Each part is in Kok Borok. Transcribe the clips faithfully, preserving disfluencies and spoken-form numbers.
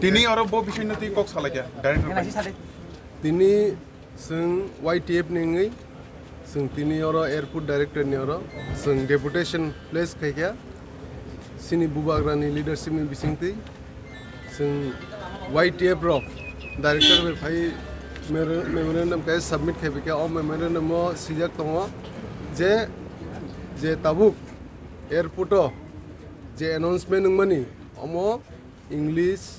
Tini oro bo bisingno twi kok salaikha, director bai. Tini chwng Y T F ni wngwi chwng tini oro airport director ni oro chwng deputation place khaikha. Chini bubagrani leadership ni bisingtwi chwng Y T F rok director bai phai memor-, memorandum kai submit khaiphaikha. O memorandum o swijak tongo je, je tabuk airport o je announcement wngmani, omo English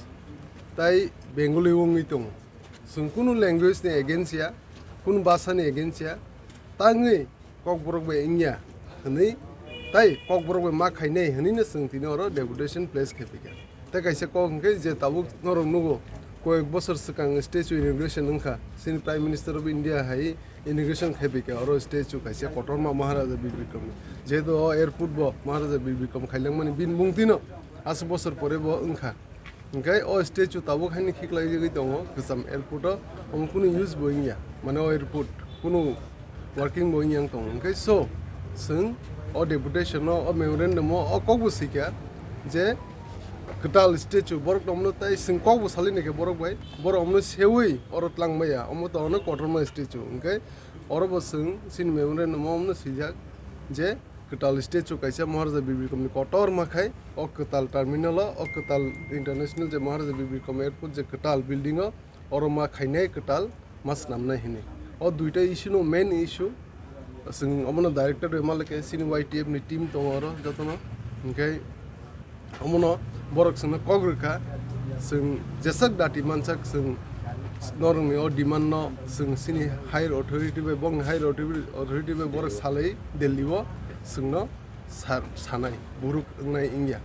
tai Bengali wngwi tongo. Chwng kunu language ni against ya, kunu bhasha ni against ya, tangwi Kokborok bai wngya hwnwi tai Kokborok bai ma khainai hwnwi no chwng tini oro deputation place khaiphaikha. Tei kaisa kok hwnkhe je tabuk norok nugo, koyek bosor swkang statue inauguration wngkha, chini Prime Minister of India hai inauguration khaiphaikha oro statue kaisa kotorma Maharaja Bir Bikram ni. Jehetu o airport bo Maharaja Bir Bikram khailangmani bini mungtwino aswk bosor pore bo wngkha. Hwnkhe o statue tabuk haino khiklaijagwi tongo kwcham airport o, omo kunu use bo wngya, mane o airport kunu working bo wngya wng tongo. Hwnkhe so chwng o deputation o, o memorandum o, o kok bo swikha je kwtal statue borok tongmano tai chwng kok bo salai naikha borok bai, borok omono seui oro twlang maya, omo to ono kotorma statue. Hwnkhe oro bo chwng chini memorandum o omono swijak je kwtal statue kaisa Maharaja Bir Bikram ni kotorma khai o kwtal terminal o, o kwtal international je Maharaja Bir Bikram airport je kwtal building o, oro ma khainai kwtal ma swnamnai hinwi. O duita issue no main issue. Chwng omono director bai malike chini Y T F ni team tongo oro jotono. Hwnkhe omono borok chwngno kok rwkha, chwng jeswk dati mansak chwng norokni o demand no chwng chini higher authority bai, bongni higher authority, authority bai borok salai Delhi o chwngno sar-, sanai, borok wngnai wngya.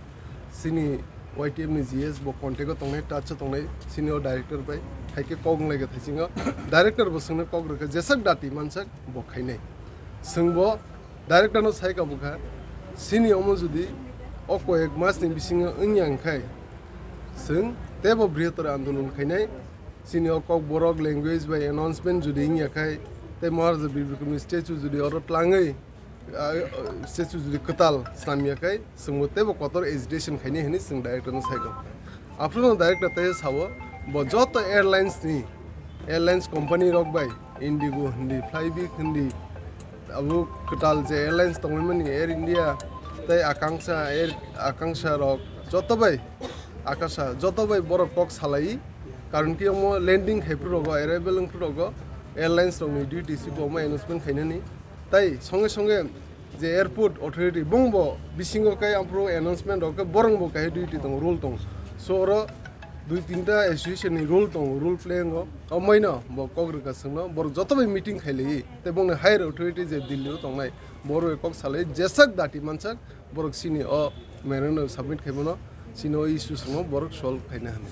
Chini Y T F ni G S bo contact o tongnai, touch o tongnai, chini o director bai, hai khe kok wnglaikha thaisingo, director bo chwngno kok rwkha, jeswk dati mansak bo khainai. Chwng bo director no sai kabukha, chini omo jodi o koyek mas ni bisingo wngya wngkhai, chwng teibo brihator andolon khainai, chini o Kokborok language bai announcement jodi wngya khai, tei Maharaja Bir Bikram ni statue jodi oro tlangwi, ah, statue jodi kwtal snamya khai, chwngbo teibo kotor agitation khainai hinwi chwng director no sai kha. Aphuru no director tei sao, bo joto airlines ni, airlines company rok bai, Indigo hindi, Flybe hindi, abo kwtal je airlines tongmani Air India tei Akansha, Air Akansha rok joto bai, Akasha joto bai borok kok salai, karon ki omo landing khai phuru rogo, arrival wng phuru rogo, airlines rok ni duty si bo omo announcement khainani, tai songe songe je airport authority bongbo bisingo kai aphuru announcement rok khe borong bo kai duty tongo, rule tongo. So oro dui tinta association ni rule tongo, rule play wngo. O maino bo kok rwkha chwngno, borok joto bai meeting khailaiwi tei bongni higher authority je Delhi o tongnai, borok bai kok salai jeswk dati mansak borok chini o memorandum submit khaimano, chini o issue songno borok solve khaina hwnwi.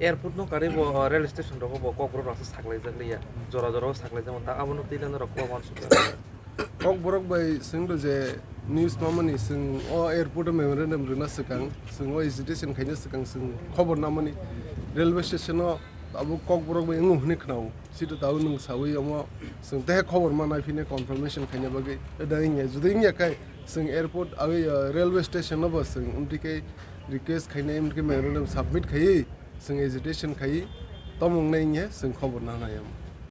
Airport no karwi bo, uh, rail station rogo bo Kokborok rok saklaijak liya, jora jora o saklaijak manta, abono twi lana rok kok wansukya. Kokborok bai chwng rw je news mamani chwng o airport o memorandum rwna swkang, chwng o agitation khaina swkang chwng khobor namani railway station o abo Kokborok bai wngo hwnwi khwnao. Sito tabuk nwng sawi omo chwng tehe khobor ma naiphine confirmation khaina bagwi. Da wngya, jodi wngya khai chwng airport abo, uh, railway station no bo chwng amtwi khe request khainai, amtwi khe memorandum submit khaiwi chwng agitation khaiwi tomung nai wngya chwng khobor nanai omo.